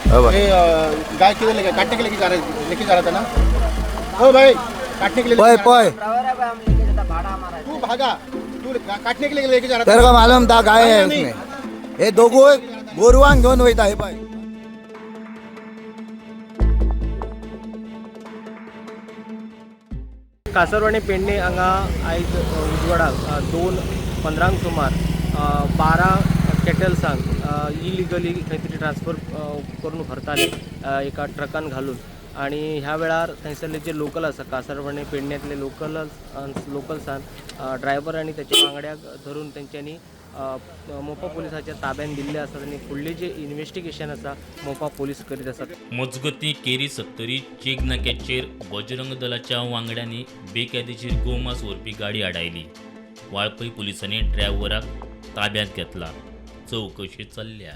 हय. ये गाय किधर लेके, काटने के लेके जा रहे, लेके जा रहा था ना? ओ भाई, काटने के लिए पळय लेके जा पळय. रहा। तू भागा, तू काटने के लिए लेके जा रहा तेरे था। को मालूम था गाय है उसमें. हे दोगूय गोरवांक घेवन वयता हे पळय. कासरवाणी पेडणे हांगा आयज उजवाडाक 2:15 सुमार 12 केटल्सांक इलिगली खंय तरी ट्रान्सफर करून व्हरताले एका ट्रकान घालून आनी ह्या वेळार थंयसरले जे लोकल आसा, कासरवाणी पेडण्यांतले लोकल्सान ड्रायव्हर आनी तेच्या वांगड्याक धरून तेंच्यांनी मोपा पुलिसाच्या ताब्यान दिल्ले आसात आनी फुडलें जें इन्वेस्टिगेशन आसा मोपा पोलीस करीत आसात. मजगतीं, केरी सत्तरी चेक नाक्याचेर बजरंग दलाच्या वांगड्यांनी बेकायदेशीर गोमांस व्हरपी गाडी आडायली. वाळपय पुलिसांनी ड्रायव्हराक ताब्यांत घेतला. चवकशी चल्ल्या.